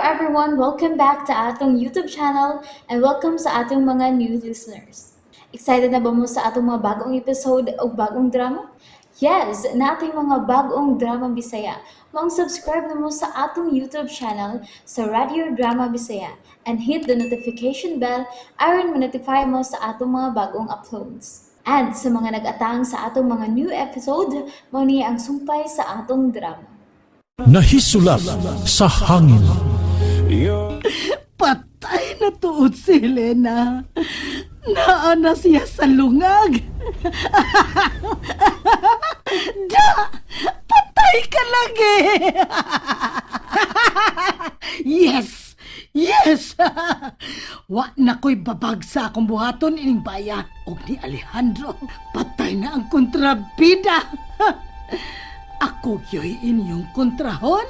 everyone! Welcome back to atong YouTube channel and welcome sa atong mga new listeners. Excited na ba mo sa atong mga bagong episode o bagong drama? Yes, naa tay mga bagong drama Bisaya. Maong subscribe na mo sa atong YouTube channel sa Radio Drama Bisaya and hit the notification bell aron ma-notify mo sa atong mga bagong uploads. And sa mga nag-atang sa atong mga new episode, mao ni ang sumpay sa atong drama. Nahisulat sa hangin. Patay na tuod si Helena. Naa na siya sa lungag. Da! Patay ka lagi! Yes! Yes! Wa na ko'y babag sa akong buhaton ining baya. Og ni Alejandro, patay na ang kontrabida. Ako gyo'y inyong kontrahon.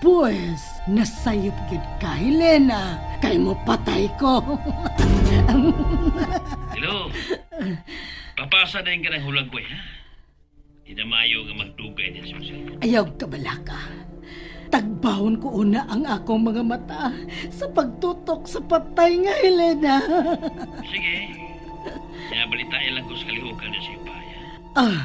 Pues, nasayop gyud ka, Helena. Kay mo patay ko. Hello. Papasa na yung kanang hulag ko eh, ha? Di na maayo nga magdugay din sa cellphone. Ayaw kabalaka. Tagbahon ko una ang akong mga mata sa pagtutok sa patay nga, Helena. Sige. Nabalitain lang ko sa kalihukan niya sa ipaya. Ah,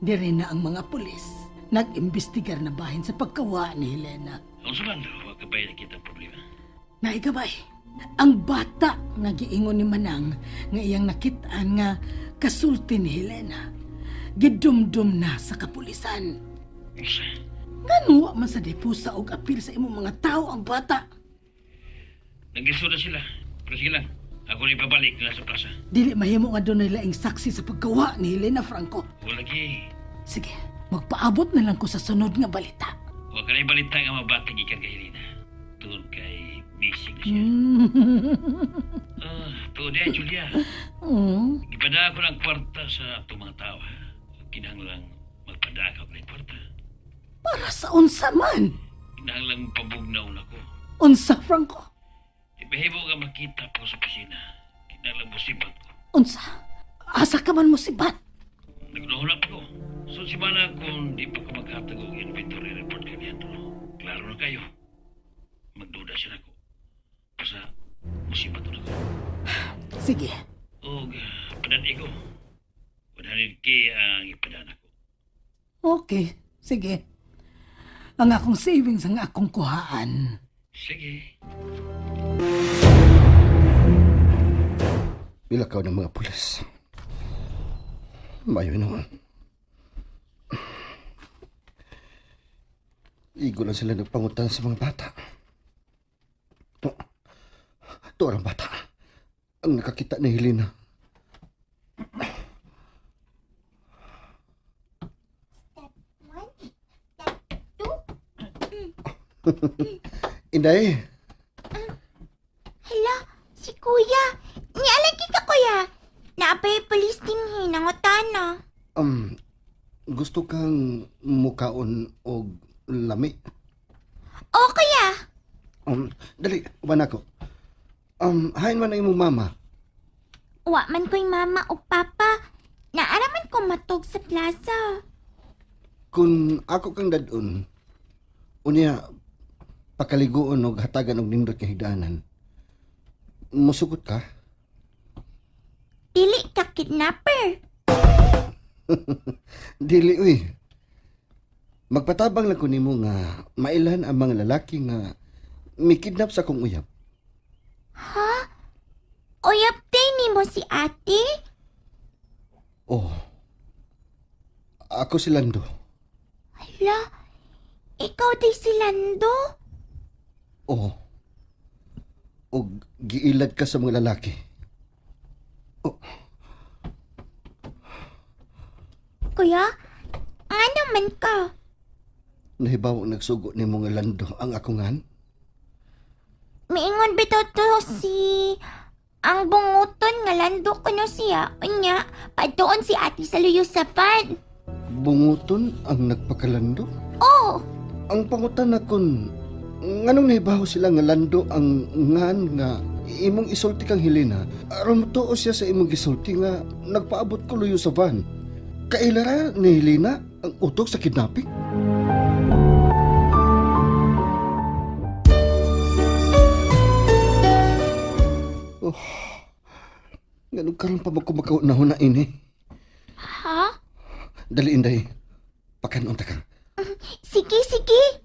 dire na ang mga pulis. Nag-imbestigar na bahin sa pagkawa ni Helena. Ang man, huwag ka pa nakita ang problema. Naigabay, ang bata nga giingon ni Manang nga iyang nakitaan nga kasulti ni Helena. Gidumdum na sa kapulisan. Unsa? Ngano wa man sa depusa og apil sa imong mga tao ang bata? Naglisod na sila. Pero sige lang, ako na ipabalik nila sa plaza. Dili mahimo nga dunay laing saksi sa paggawa ni Helena, Franco. Wala lagi. Sige, magpaabot na lang ko sa sunod nga balita. Huwag ka na ibalita nga mabata gikan kay Helena. Tungod kay missing na siya. Ah, tuod eh, Julia. Gipada ako ng kwarta sa atong mga tao, ha? Kinahanglang magpada ka ng kwarta. Para sa unsa man? Kinahanglang pabugnaw na ko. Unsa, Franco? Ibahimo nga makita po sa opisina. Kinahanglang musibat ko. Unsa? Asa ka man mosibat? Nagnuhulap ko. So si mana kung di pa ko maghatag og inventory report kay Leandro. Klaro na kayo. Magduda siya nako. Basta musibat na ko. Sige. Og padan ko. 100K ang ipadaan ako. Okay, sige. Ang akong savings ang akong kuhaan. Sige. Bilakaw ng mga pulis. Mayo naman. Igo lang sila nagpangutan sa mga bata. To, to ang bata. Ang nakakita ni Helena. One, step two. Inday, Hala, si kuya. Nialagi ka, kuya. Naapay police din hinangutana. Gusto kang mukaon og lami. O kuya. Dali, uban ako. Hain man ang imong mama. Wa man ko'y mama o papa. Naaraman ko matog sa plaza. Kung ako kang dadon, unya pakaliguon og hatagan og nindot nga higdaanan. Musugot ka? Dili ka kidnapper. Dili uy. Magpatabang lang ko nimo nga mailan ang mga lalaki nga mikidnap sa akong uyab. Ha? Uyab day nimo si ate? Oh. Ako si Lando. Hala, ikaw day si Lando? Oh. Og giilad ka sa mga lalaki. Oh, Kuya, nga naman ka? Nahibaw nagsugo nimo nga Lando ang akong ngan? Miingon bitaw to si ang bunguton nga Lando kuno siya. Unya, padoon si ate sa luyo sa van. Bunguton ang nagpakalando? Oh, Ang pangutan na kun nganong nahibaw sila nga Lando ang ngan nga imong isulti kang Helena, aron motuo siya sa imong gisulti nga nagpaabot ko luyo sa van. Kailara ni Helena ang utok sa kidnapping? Nganong karon pa mo ko makaunahon na ini. Ha? Dali, Inday. Pakanon ta ka. Sige, sige.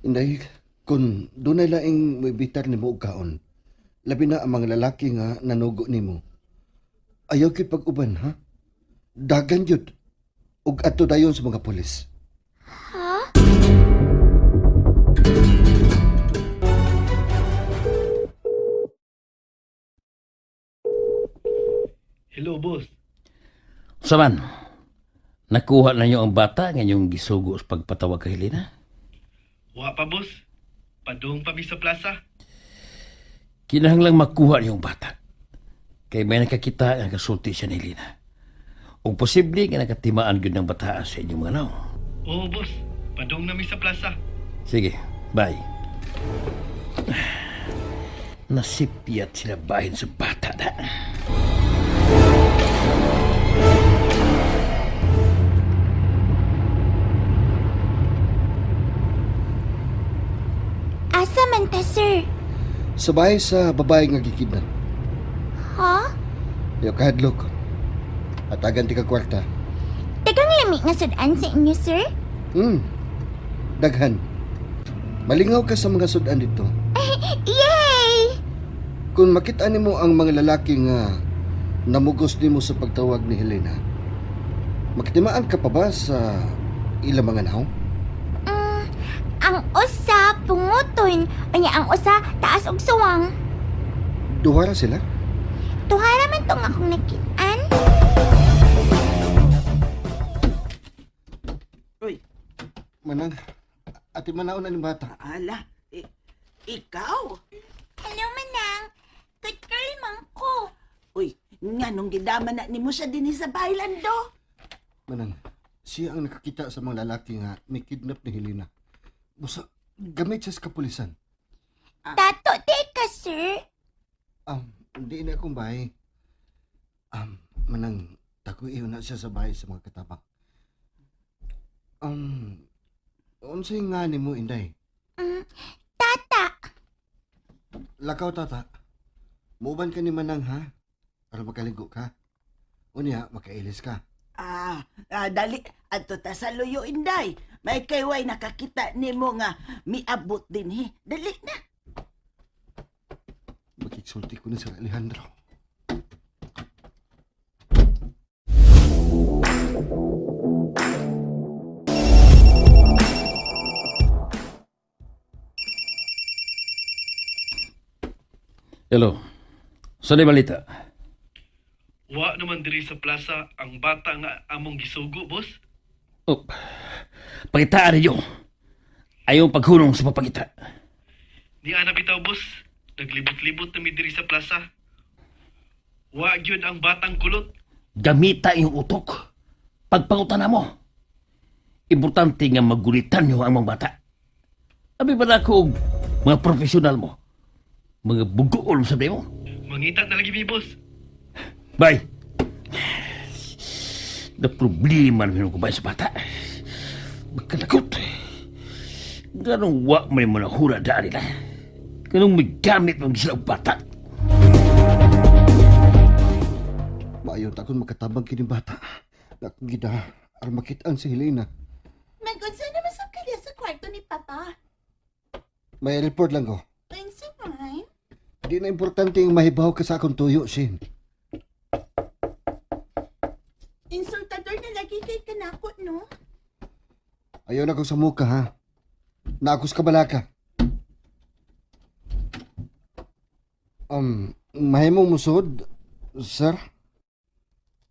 Inday, kung dunay laing moibitar nimo og kaon, labi na ang mga lalaki nga nanugo nimo. Ayaw gyud pag-uban, ha? Dagan gyud. Ug adto dayon sa mga pulis. Ha? Hello, boss. Saman, nakuha na niyo ang bata nga inyong gisugo sa pagpatawag kay Helena? Wa pa, boss. Padung pa mi sa plaza. Kinahanglang makuha niyo ang bata. Kay may nakakita nga kasulti siya ni Helena. Ug posible nga nakatimaan gyud ng bataa sa inyong mga naong. Oo, boss. Padung na mi sa plaza. Sige, bye. Nasipyat sila bahin sa bata na. Asa man ta, sir? Sabay sa babae nga gikidnap. Ha? Ayaw kahadlok. Atagan ti ka kwarta. Tagang lami nga sudan sa inyo, sir? Daghan. Malingaw ka sa mga sudan dito. Yay! Kung makita nimo ang mga lalaki nga namugos nimo sa pagtawag ni Helena, makitimaan ka pa ba sa ilang mga naong? Ang usa punguton, unya ang usa taas og suwang. Duha ra sila? Tuhara man tong akong nakitaan. Uy, Manang, ati manaon na ning bata. ala, ikaw? Hello, Manang. Good girl man ko. Uy, nganong gidama na nimo siya dinhi sa baylando? Manang, siya ang nakakita sa mga lalaki nga may kidnap ni Helena. Busa, gamit siya sa kapulisan. Tato, teka, sir. Hindi na akong bahay. Manang, taguiw na siya sa bahay sa mga katabang. Unsay nga nimo, Inday? Tata. Lakaw, tata. Muuban ka ni Manang, ha? Para makaligo ka. Unya, makailis ka. Dali, adto ta sa luyo, Inday. May kayway nakakita nimo nga miabot dinhi. Dali na. Makiksulti ko na si Alejandro. Hello. Saan balita? Wa naman diri sa plaza ang bata nga among gisugo, boss. Oh, pakitaan ninyo. Ayaw paghunong sa papakita. Ni ana bitaw, boss. Naglibot-libot na mi diri sa plaza. Wa gyud ang batang kulot. Gamita iyong utok. Pagpangutan na mo. Importante nga magulitan niyo ang mga bata. Abi ba na ako og mga profesional mo? Mga bugool sa mo? Mangita na lagi mi, boss. Bye. Na problema naman ko ba sa bata? Magkalakot. Ganong wa may mga hura dali na. Ganong may gamit ng sila og bata. Maayon ta kung makatabang kini bata. Akong gida, aron makitaan si Helena. Magunsa naman sa kanya sa kwarto ni Papa. May report lang ko. Unsa man? Di na importante yung mahibaw ka sa akong tuyo, Shin. Insultador na lagi kay kanako, no? Ayaw na kong samuka, ha? Naakos ka balaka. Mahimong musod, sir?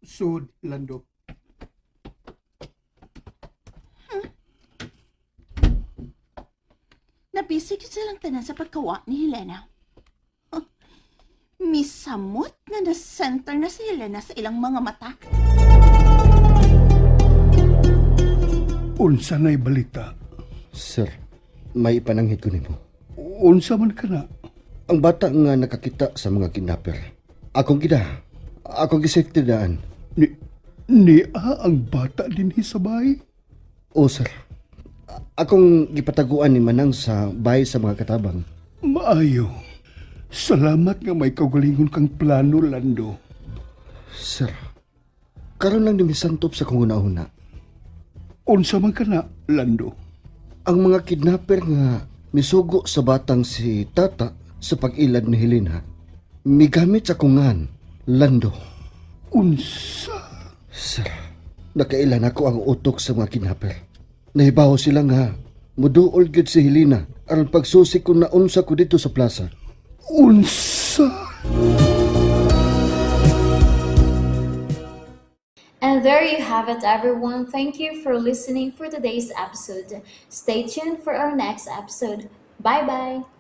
Sud, Lando. Nabisi gyud silang tanan sa pagkawa ni Helena. Huh. Misamot nga na center na si Helena sa ilang mga mata. Unsa na'y balita? Sir, may ipananghid ko nimo. Unsa man ka na? Ang bata nga nakakita sa mga kidnapper. Akong gida. Akong gisafety daan. Ni, niya ang bata dinhi sa bahay? O, sir. Akong gipataguan ni Manang sa bahay sa mga katabang. Maayo. Salamat nga may kaugalingon kang plano, Lando. Sir, karon lang ni misantop sa kong una-una. Unsa man ka na, Lando. Ang mga kidnapper nga misugo sa batang si Tata sa pag-ilad ni Helena. Migamit sa kungan, Lando. Unsa? Sir, nakailan ako ang utok sa mga kidnapper. Nahibaw sila nga muduol gyud si Helena aron pagsusi ko na unsa ko dito sa plaza. Unsa? And there you have it, everyone. Thank you for listening for today's episode. Stay tuned for our next episode. Bye bye.